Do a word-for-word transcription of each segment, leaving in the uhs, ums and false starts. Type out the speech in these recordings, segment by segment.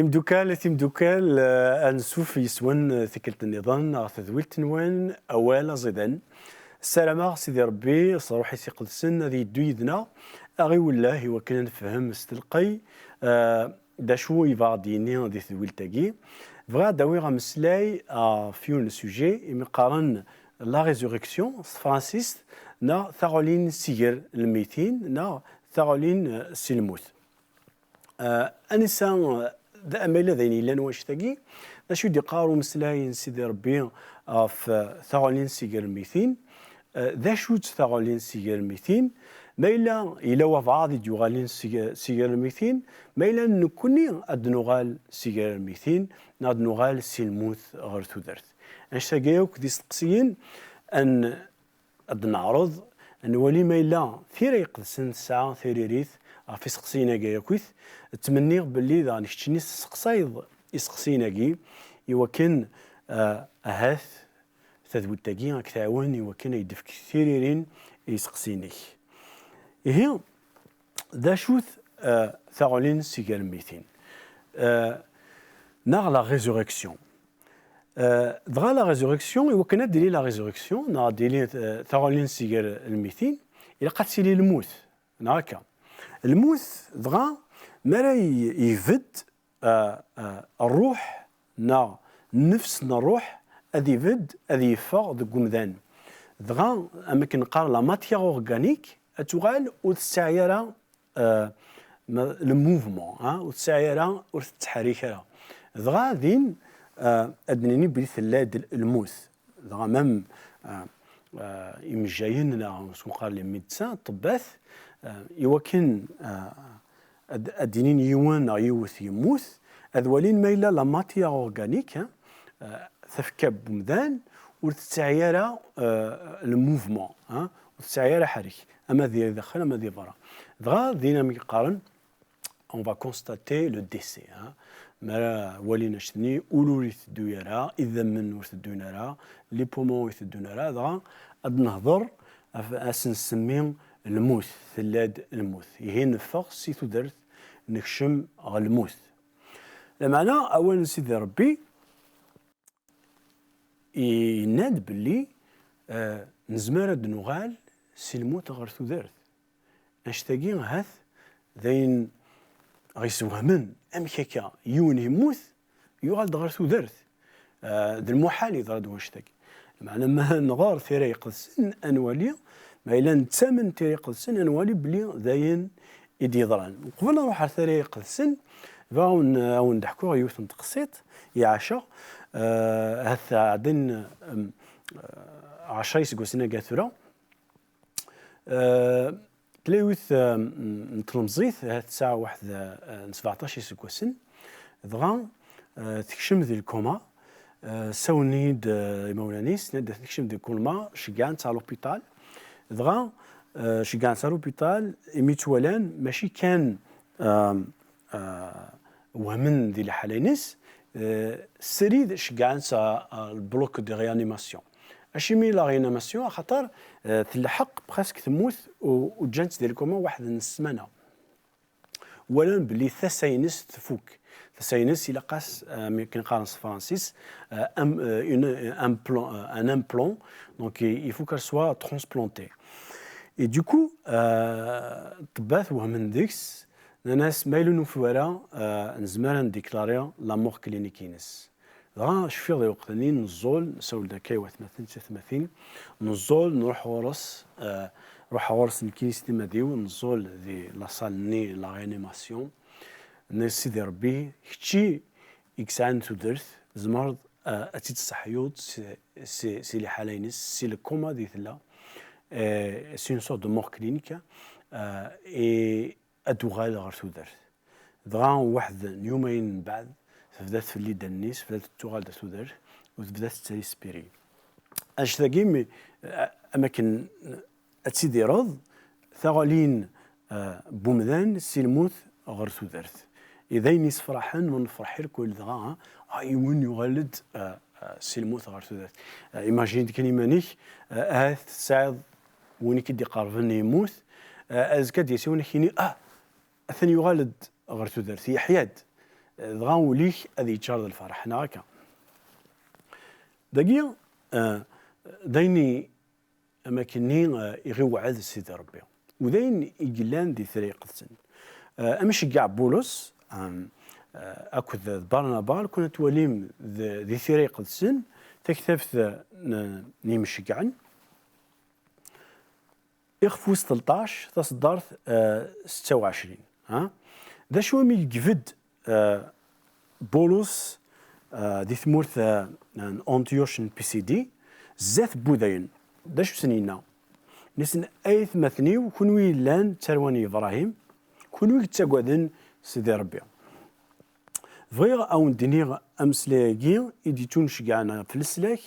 Imdukal, timdukal, eh, ansuf yes-wen, eh, tikkelt nniḍen ɣer tedwilt-nwen, awal aẓidan. Ssarameɣ Sidi Ṛebbi s ṛṛuḥ-is iqedsen ad yeddu yid-neɣ, aɣ-iwelleh i wakken ad nefhem s telqey, eh, d acu yebɣa ad d-yini di tedwilt-agi. Bɣiɣ ad d-awiɣ ameslay ɣef yiwen n sujet imi qqaren la résurrection s tefransist, neɣ taɣulin si ger lmitin, neɣ taɣulin, eh, si lmut. Eh, anisa, eh, d, ma yella d ayen yellan wannect-agi, d acu i d-iqqar umeslay n Sidi Ṛebbi ɣef, eh, taɣulin si ger lmitin? Eh, d acu-tt taɣulin si ger lmitin? Ma yella, yella wabɛaḍ i d-yuɣalen si ger, si ger lmitin, ma yella nekkni ad d-nuɣal si ger lmitin, neɣ ad d-nuɣal si lmut ɣer tudert? Annect-agi akk d isteqsiyen n ad neɛreḍ ad nwali ma yella Tira Iqedsen tesɛa tiririt ɣef iseqsiyen-agi akkit. Ttmenniɣ belli daɣen keččini tesseqsayeḍ iseqsiyen-agi i wakken, eh, ahat tadwilt-agi ad k-tɛawen i wakken ad yi-d-tefk tiririn i yiseqsiyen-ik. Ihi, d acu-t, eh, taɣulin si ger lmitin? Eh, neɣ la résurrection. Eh, dɣa la résurrection, i wakken ad d-tili la résurrection, neɣ ad d-tili, eh, taɣulin si ger lmitin, ilaq ad tili lmut, neɣ akka? Lmut, dɣa, mi ara y-, yebedd, eh, eh, ṛṛuḥ, neɣ nnefs n ṛṛuḥ, ad ibedd, ad yeffeɣ deg umdan. Dɣa, am akken neqqar la matière organique, ad tuɣal ur tesɛi ara, eh, ma, le mouvement, hein, ur tesɛi ara, ur tettḥerrik ara. Dɣa din, eh, ad d-nini belli tella-d lmut. Dɣa même, eh, eh, imejjayen neɣ s uqar les médecins, ṭṭebbat, eh, i wakken, eh, ad, ad d-inin yiwen neɣ yiwet yemmut, ad walin ma yella la matière organique, hein, eh, tafekka n umdan ur tesɛi ara, eh, le mouvement, hein, ur tesɛi ara aḥerrek, ama di daxel ama di berra. Dɣa din am qqaren, on va constater le décès, hein. Mi ara walin annect-nni, ul ur iteddu ara, idammen ur teddun ara, les poumons ur iteddun ara, dɣa ad nehder, af-, ad s-nsemmi lmut, tella-d lmut. Ihi neffeɣ si tudert, nekcem ɣer lmut. Lameɛna, awal n Sidi Ṛebbi, yenna-d belli, eh, nezmer ad nuɣal si lmut ɣer tudert. Annect-agi, ahat, d ayen ɣ-yessewhamen, amek akka yiwen yemmut, yuɣal-d ɣer tudert? Eh, d lmuḥal yeḍra-d wannect-agi. Meɛna ma nɣer Tira Iqedsen, ad nwali, ma yella nettamen Tira Iqedsen, ad nwali belli d ayen i d-yeḍran. Uqbel ad nruḥ ar Tira Iqedsen, bɣiɣ ad wen-, ad wen-d-ḥkuɣ yiwet n teqsiṭ i ɛaceɣ, eh, ahat ɛeddan, em, eh, ɛecra iseggasen akka tura. Eh, tella yiwet, eh, n tlemẓit, ahat tesɛa waḥed, eh, n sebɛeṭṭac iseggasen, dɣa, eh, tekcem di lkuma, eh, ssawlen-iyi-d, eh, imawlan-is, nnan-d tekcem di lkuma, ceggɛen-tt ɣer l'hôpital, dɣa, eh, ceggɛen-tt ɣer l'hôpital, imi tt-walan, mačči kan, eh, eh, wehmen di liḥala-ines, eh, srid ceggɛen-tt ɣer, ɣer le bloc de réanimation. Acimi la réanimation? Axaṭer, eh, telḥeq presque temmut u, u ǧǧan-tt di lkuma waḥed n ssmana. Walan belli tasa-ines tfuk. Tasa-ines ilaq-as, eh, mi akken qqaren s tefransist, eh, am-, eh, une, un plan, eh, un implant. Donc, il, il faut qu'elle soit transplantée. Et du coup, eh, ṭṭebbat wehmen deg-s, nnan-as, ma yella ur nufi ara, eh, nezmer ad ndéclarer la mort clinique-ines. Dɣa cfiɣ di lweqt-nni neẓẓul, nessawel-d akka i watmaten d tatmatin, neẓẓul, nruḥ ɣur-s, eh, ruḥeɣ ɣur-s nekkini s timmad-iw, neẓẓul di la salle-nni, la réanimation. Nnan-as, Sidi Ṛebbi, kečči i yesɛan tudert, tzemreḍ, eh, ad tt-id-tesseḥyuḍ si, si, si liḥala-ines, si lkuma di tella, eh, c'est une sorte de mort clinique, eh, et ad tuɣal ɣer tudert. Dɣa waḥed n yumayen mbeɛd, tebda tfelli-d allen-is, tebda tettuɣal-d ɣer tudert, u tebda tettrespirer. Annect-agi, mi, eh, am akken ad tidireḍ, taɣalin, eh, n wemdan si lmut ɣer tudert. I d ayen yessefraḥen, ma nefreḥ irkul dɣa, ah, yiwen yuɣal-d, eh, eh, si lmut ɣer tudert. Eh, imagine-d kan iman-ik, eh, ahat tesɛiḍ win i k-id-iqerben yemmut, eh, azekka ad d-yas yiwen ad k-yini, ah, atan yuɣal-d ɣer tudert, yeḥya-d. dɣa ul-ik ad yeččar d lferḥ, neɣ akka? Dagi, eh, d ayen i, am akken-nni, eh, i ɣ-iweɛɛed Sidi Ṛebbi. U d ayen i yellan di Tira Iqedsen. Eh, amceggeɛ Bulus, em, eh, akked Barnaba, lukan ad twalim d, di Tira Iqedsen, taktabt n, n yimceggɛen, ixef wis tleṭṭac, taṣeddart, eh, setta u ɛecrin, ha? D acu umi yejbed, eh, Bulus, eh, di tmurt, eh, n Antiyoc n P C D, zdat n Wudayen? D acu sen-yenna? Nisen, ay atmaten-iw, kunwi yellan d tarwa n Yebrahim, kunwi yettagaden Sidi Ṛebbi. Bɣiɣ a wen-d-iniɣ ameslay-agi i d-yettuneccegɛen ɣef leslak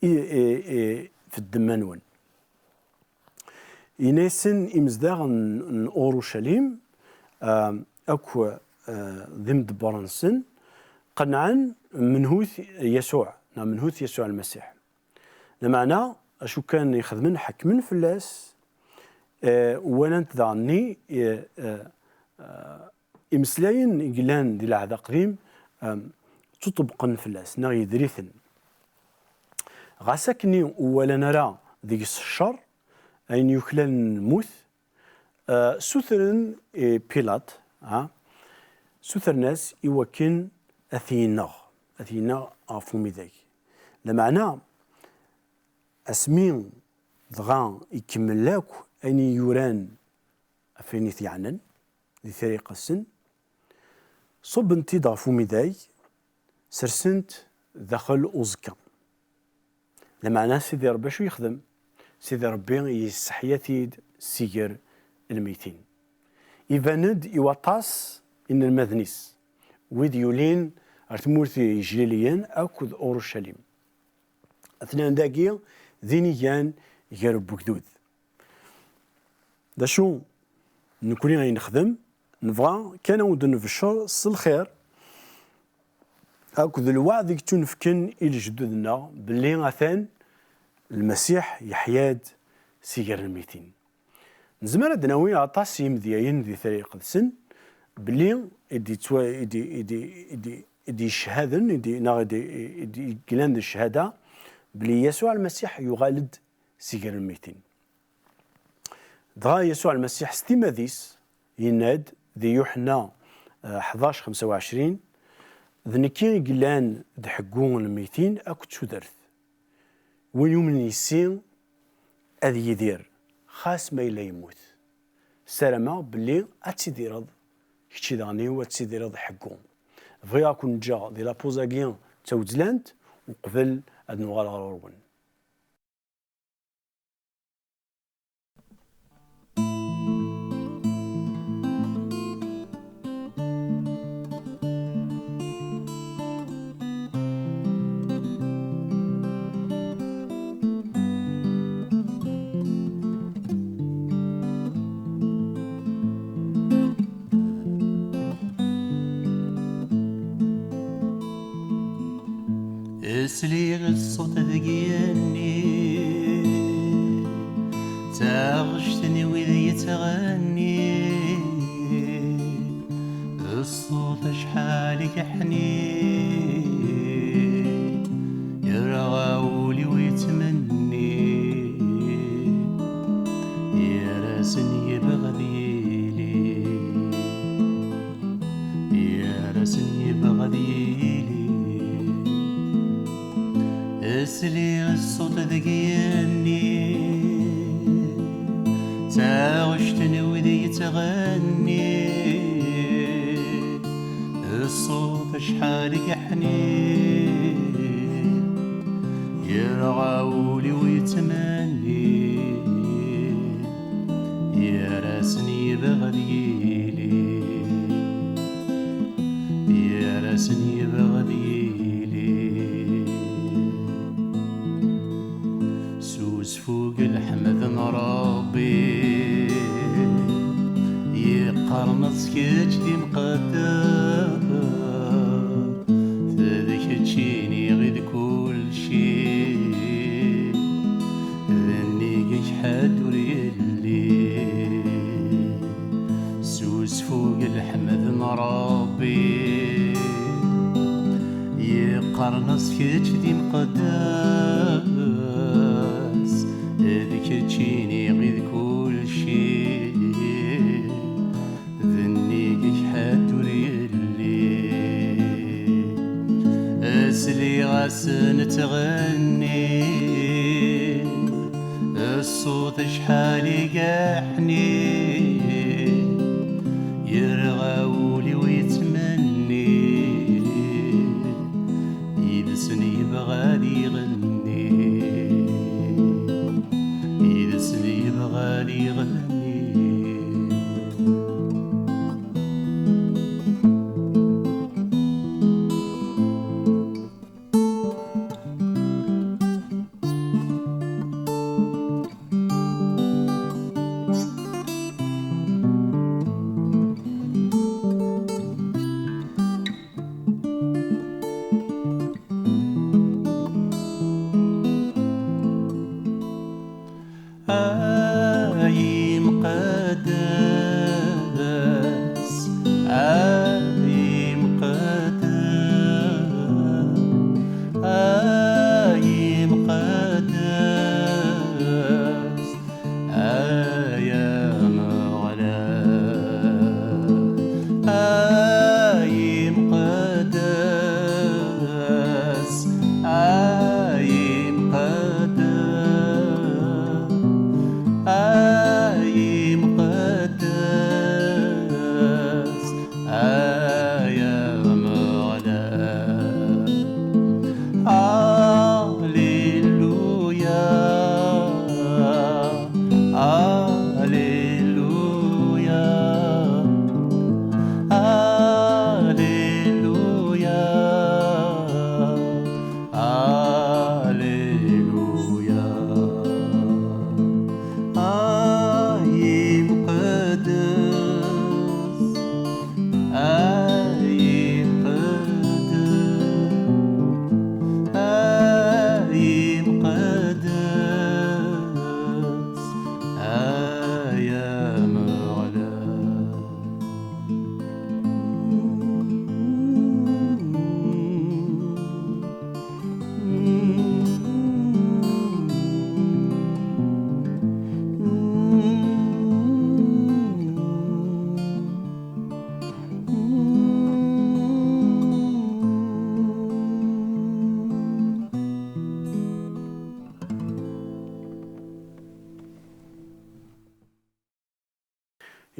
i, i, i, f ddemma-nwen. Yenna-yasen imezdaɣ n, n Urucalim, ah, akk, ah, d imdebbren-nsen, qenɛen menhut Yasuɛ, neɣ menhut Yasuɛ Lmasiḥ. Lameɛna, acu kan i xedmen, ḥekmen fell-as, eh, walan-t daɣenni, eh, eh, eh, imeslayen i yellan di Lɛehd Aqdim, em, ttuṭebbqen fell-as, neɣ yedri-ten. Ɣas akkenni ur walan ara deg-s ccer, ayen yuklalen lmut, eh, sutren i Pilat, ha? Sutren-as i wakken ad t-yenɣ, ad t-yenɣ ɣef umidag. Lameɛna, asmi dɣa ikemmel akk ayen i yuran ɣef wayen i t-yeɛnan di Tira Iqedsen, ṣubben-t-id ɣef umidag, sersen-t daxel uẓekka. Lameɛna Sidi Ṛebbi acu yexdem? Sidi Ṛebbi yesseḥya-t-id si ger lmeytin. Iban-d i waṭas inelmaden-is, wid yulin ar tmurt ijliliyen akked Urucalim. Atnan dagi d inigan gar wegdud. D acu nekni ay nexdem? Nebɣa kan ad wen-d-nbeccer s lxir akked lweɛd i yettunefken i lejdud-nneɣ belli atan Lmasiḥ yeḥya-d si ger lmitin. Nezmer ad d-nawi aṭas n yimedyayen di Tira Iqedsen belli i d-yettwa-, i d-, i d-, i d-, i d-yeccaden, i d-, neɣ i d-, i d-, i d-yeglan d cchada belli Yasuɛ Lmasiḥ yuɣal-d si ger lmitin. Dɣa Yasuɛ Lmasiḥ s timmad-is yenna-d di Yuḥenna, eh, ḥdac xemsa u ɛecrin, "D nekki i yellan d ḥeggu n lmitin akked tudert. Win yumnen yis-i ad yidir, xas ma yella yemmut." Ssarameɣ belli ad tidireḍ, kečči daɣen-iw ad tidireḍ ḥeggu. Bɣiɣ ad ken-ǧǧeɣ di la pause-agi d tawezlant, uqbel ad nuɣal ɣer ɣur-wen. Sliɣ i ṣṣut deg yigenni, d taɣect n wid yettɣenni. Ṣṣut acḥal i yeḥnin, yerɣa ul-iw yettmenni, gar-asen yebɣa ad yili, gar-asen yebɣa ad yili. Sliɣ i ṣṣut deg yigenni, d taɣect n wid yettɣenni. Ṣṣut acḥal i yeḥnin, yerɣa ul-iw yettmenni, gar-asen yebɣa ad yili, gar-asen yebɣa ad yili. S usfug lḥemd n Ṛebbi, yeqqar-as kečč d imqedder, d kečč Qqaren-as kečč d imqeddes, d keččini i d kulci, d nnig-k ḥedd ur yelli. Sliɣ-asen ttɣennin, ṣṣut acḥal i yeḥnin, yerɣa wul-iw yettmenni, yid-sen yebɣa ad iɣenni, yid-sen yebɣa ad iɣenni. Ay imqeddes, ay imqeddes, ay imqeddes, ay Ameɣlal, ay imqeddes, ay imqeddes, ay imqeddes, ay Ameɣlal. Alleluia, Alleluia, Alleluia, Alleluia. Ay imqeddes, ay imqeddes, ay imqeddes, ay Ameɣlal.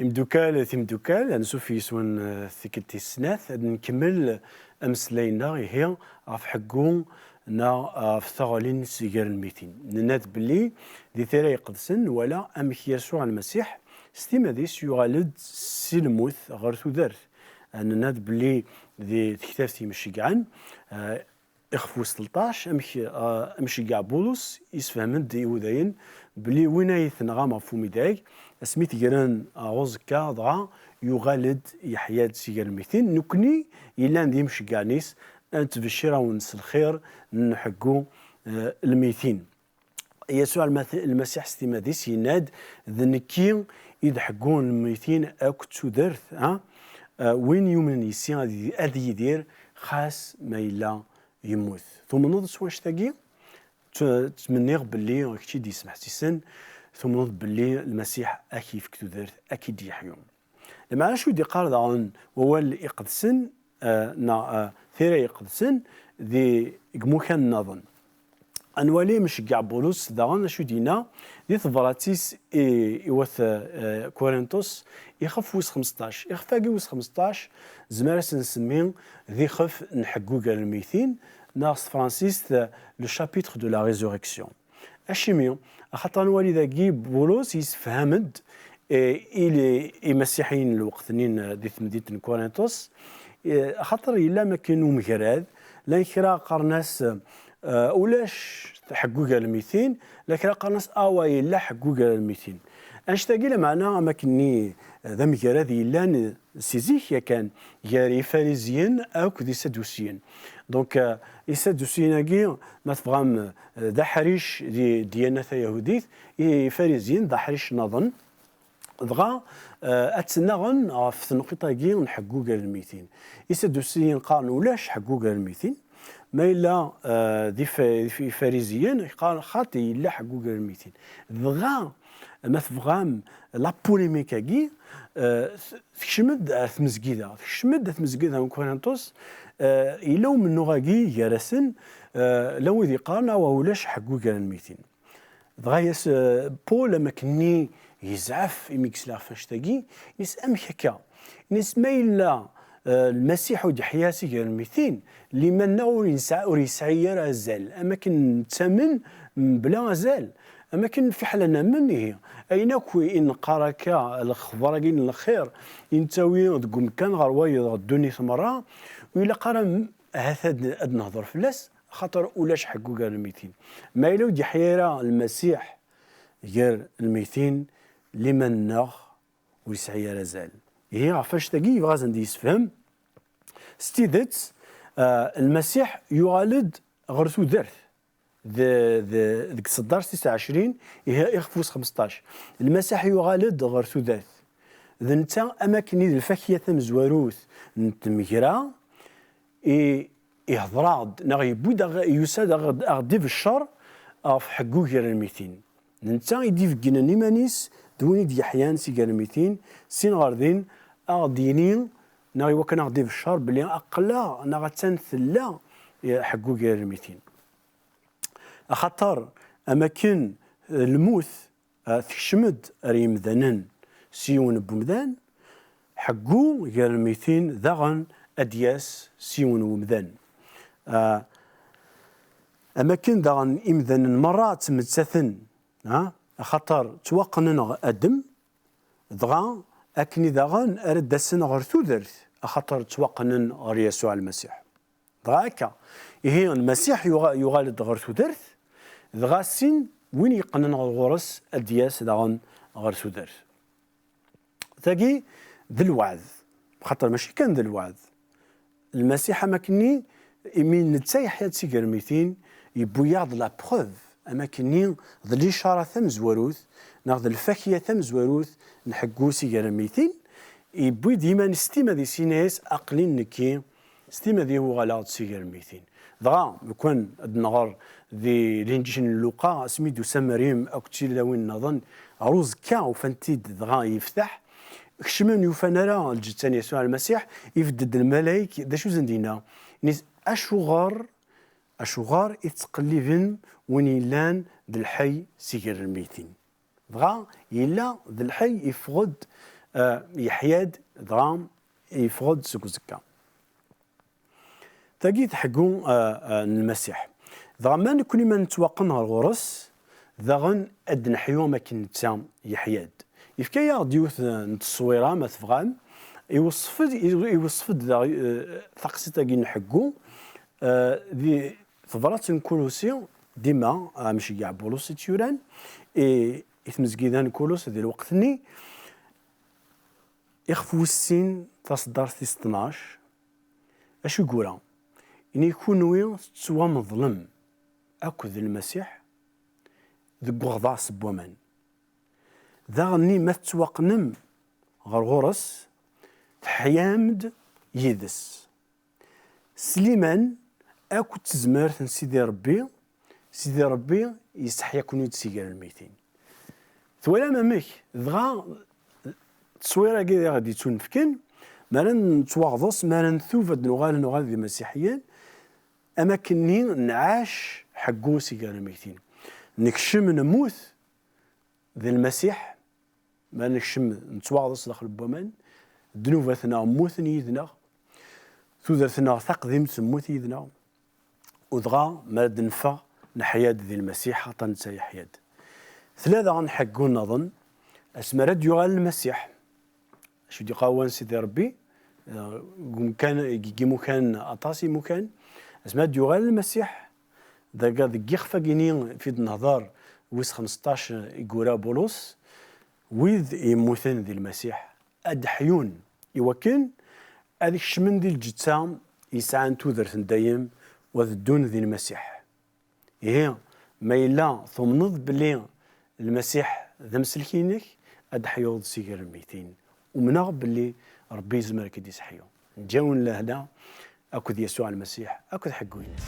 Imdukal, timdukal, ansuf yes-wen, eh, tikkelt tis snat, ad nkemmel ameslay-nneɣ, ihi, ɣef ḥeggu neɣ ɣef teɣli n Sigar n Lmitin. Nenna-d belli di Tira Iqedsen nwala amek Yasuɛ Lmasiḥ s timmad-is yuɣal-d si lmut ɣer tudert. Eh, nenna-d belli di tektabt Imceggɛen, eh, ixef wis tleṭṭac, amek, ah, amceggeɛ Bulus yessefhem-d i wudayen belli win ay tenɣam ɣef umidag, asmi t-gren ɣer uẓekka, dɣa yuɣal-d yeḥya-d si gar lmitin. Nekni yellan d imceggɛen-is, ad nettbecciṛ-awen s lxir n ḥeggu, eh, lmitin. Yasuɛ Lmati-, Lmasiḥ s timmad-is yenna-d, d nekki i d ḥeggu n lmitin akk d tudert, ha? Eh, win yumnen yis-i ad, ad yidir, xas ma yella yemmut. Tumneḍ s wanect-agi? Tt-, ttmenniɣ belli kečč i d-yesmeḥsisen, tumneḍ belli Lmasiḥ ad k-yefk tudert, ad k-id-yeḥyu. Lameɛna acu i d-iqqar daɣen wawal iqedsen, eh, neɣ, eh, tira iqedsen di, deg imukan nniḍen? Ad nwali amceggeɛ Bulus daɣen acu i d-yenna di tebrat-is i, i wat, eh, Kurintus, ixef wis xmesṭac. Ixef-agi wis xmesṭac, nezmer ad s-nsemmi d ixef n ḥeggu gar lmeytin, neɣ s tefransist, eh, le chapitre de la résurrection. Acimi? Axaṭer nwali dagi Bulus yessefham-d, eh, i le-, imasiḥiyen n lweqt-nni n, di temdint n Kurintus, eh, axaṭer yella am akken umgrad, llan kra qqaren-as, eh, ulac ḥeggu gar lmitin, llan kra qqaren-as awa yella ḥeggu gar lmitin. Annect-agi lameɛna am akken-nni, eh, d amgrad yellan si zik yakan gar Ifarizyen akked Isadusiyen. Donc, euh, Isadusiyen-agi, ma tebɣam, euh, d aḥric di ddiyana tayahudit, Ifarizyen d aḥric nniḍen. Dɣa, euh, ad ttnaɣen ɣef tneqqiṭ-agi n ḥeggu gar lmitin. Isadusiyen qqaren ulac ḥeggu gar lmitin. Ma yella, eh, d ifa-, d if-, ifariziyen, qqaren xaṭi, yella ḥeggu gar lmeytin. Dɣa, ma tebɣam la polémique-agi, eh, t-, tekcem-d ar tmezgida, tekcem-d ar tmezgida n Kurintus, eh, yella umennuɣ-agi gar-asen, eh, la wid yeqqaren, awa, ulac ḥeggu gar lmeytin. Dɣa yas, eh, Paul, am akken-nni yezɛef imi yesla ɣef annect-agi, ini-as, amek akka? Ini-as, ma yella, eh, Lmasiḥ ur d-yeḥya si gar lmeytin, liman-nneɣ ur yesɛi, ur yesɛi ara azal, am akken nettamen mebla azal, am akken fiḥel ad namen, ihi, ayen akk i neqqar akka, lexbar-agi n lxir i nettawi deg umkan ɣer wayeḍ ɣer ddunit merra, ur ilaq ara m-, ahat ad, ad nehder fell-as, axaṭer ulac ḥeggu gar lmeytin. Ma yella ur d-yeḥya ara Lmasiḥ gar lmeytin, liman-nneɣ ur yesɛi ara azal. Ihi, ɣef annect-agi, yebɣa ad sen-d-yessefhem s tidet, ah, Lmasiḥ yuɣal-d ɣer tudert. De-, de-, deg tseddart tis ɛecrin, ihi, ixef wis xmesṭac. Lmasiḥ yuɣal-d ɣer tudert. D netta, am akken i d lfakya tamezwarut n tmegra, i, ihḍer-aɣ-d, neɣ yewwi-d aɣ-, yusa-d aɣ-, aɣ-d-ibeccer ɣef ḥeggu gar lmeytin. D netta i d-ibeggnen iman-is d win i d-yeḥyan si gar lmeytin, sin ɣer din, aɣ-d-yini, neɣ iwakken aɣ-d-ibeccer belli aql-aɣ, neɣ attan tella, eh, ḥeggu gar lmeytin. Axaṭer, am akken, eh, lmut, eh, tekcem-d ar yimdanen s yiwen n wemdan, ḥeggu gar lmeytin daɣen ad d-yas s yiwen n wemdan. Ah, am akken daɣen imdanen merra ttmettaten, ah, axaṭer ttwaqqnen ɣer Adem, dɣa akken i daɣen ara d-asen ɣer tudert, axaṭer ttwaqqnen ɣer Yasuɛ Lmasiḥ. Dɣa akka, ihi Lmasiḥ yuɣa-, yuɣal-d ɣer tudert, dɣa sin win yeqqnen ɣer ɣur-s ad d-yas daɣen ɣer tudert. Tagi d lweɛd, xaṭer mačči kan d lweɛd. Lmasiḥ am akken-nni, imi netta yeḥya-d si gar lmeytin, yewwi-yaɣ-d la preuve, am akken-nni d licara tamezwarut, neɣ d lfakya tamezwarut n ḥeggu si gar lmeytin, yewwi-d iman-is s timmad-is, yenna-yas, aql-in nekki, s timmad-iw uɣaleɣ-d si gar lmeytin. Dɣa, lukan ad nɣer di Linǧil n Luqa, asmi d-tusa Meryem akked tilawin nniḍen, ɣer uẓekka ufan-t-id dɣa yefteḥ, kecmen ufan ara lǧetta n Yasuɛ Lmasiḥ, ibedd-d lmalayek, d acu i sen-d-yenna? Ini-, acuɣer, acuɣer i ttqelliben win yellan d lḥay si gar lmeytin? Dɣa yella d lḥay, yeffeɣ-d, eh, yeḥya-d, dɣa yeffeɣ-d seg uẓekka. Tagi d ḥeggu, eh, eh, n Lmasiḥ. Dɣa ma nekkni ma nettwaqqen ɣer ɣur-s, daɣen ad d-neḥyu am akken netta yeḥya-d. Yefka-yaɣ-d yiwet, eh, n tteswira, ma tebɣam, iweṣṣef-d, iweṣṣef-d daɣ, eh, taqsiṭ-agi n ḥeggu, eh, di tebrat n Kulusi, dima, eh, amceggeɛ Bulus i tt-yuran, i, i tmezgida n Kulus di lweqt-nni, ixef wis sin, taṣeddart tis tnac, acu i yura? Ini, kunwi tettwameḍlem akked Lmasiḥ deg uɣḍaṣ n waman. Daɣenni ma tettwaqqnem ɣer ɣur-s, teḥyam-d yid-s. S liman akked tezmert n Sidi Rebbi, Sidi Rebbi yesseḥya-ken-id si gar lmeytin. Twalam amek? Dɣa tteswir-agi i ɣ-d-yettunefken, mi ara nettwaɣḍes, mi ara ntub ad nuɣal, nuɣal d imasiḥiyen, am akken-nni nɛac ḥeggu si gar lmeytin. Nekcem nemmut d Lmasiḥ, ma nekcem nettwaɣḍes daxel n waman, ddnubat-nneɣ mmuten yid-neɣ, tudert-nneɣ taqdimt temmut yid-neɣ, u dɣa mi ara d-neffeɣ, neḥya-d di Lmasiḥ, aṭṭan netta yeḥya-d. Tella daɣen ḥeggu nniḍen, asmi ara d-yuɣal Lmasiḥ, acu d-iqawan Sidi Rebbi, eh, deg umkan, deg imukan, aṭas imukan, asmi ara d-yuɣal Lmasiḥ, deg, deg yixef-agi-ni fi d-nehder, wis xmesṭac i yura Bulus, wid yemmuten di Lmasiḥ, ad d-ḥyun, iwakken ad kecmen di lǧetta yesɛan tudert n dayem, u ad ddun di Lmasiḥ. Ihi, ma yella tumneḍ belli Lmasiḥ d amsellek-inek, ad d-ḥyuḍ si gar lmeytin. Umneɣ belli Rebbi yezmer ad k-id-iseḥyu. Nǧawen lehna, akked Yasuɛ Lmasiḥ akked ḥeggu-ines.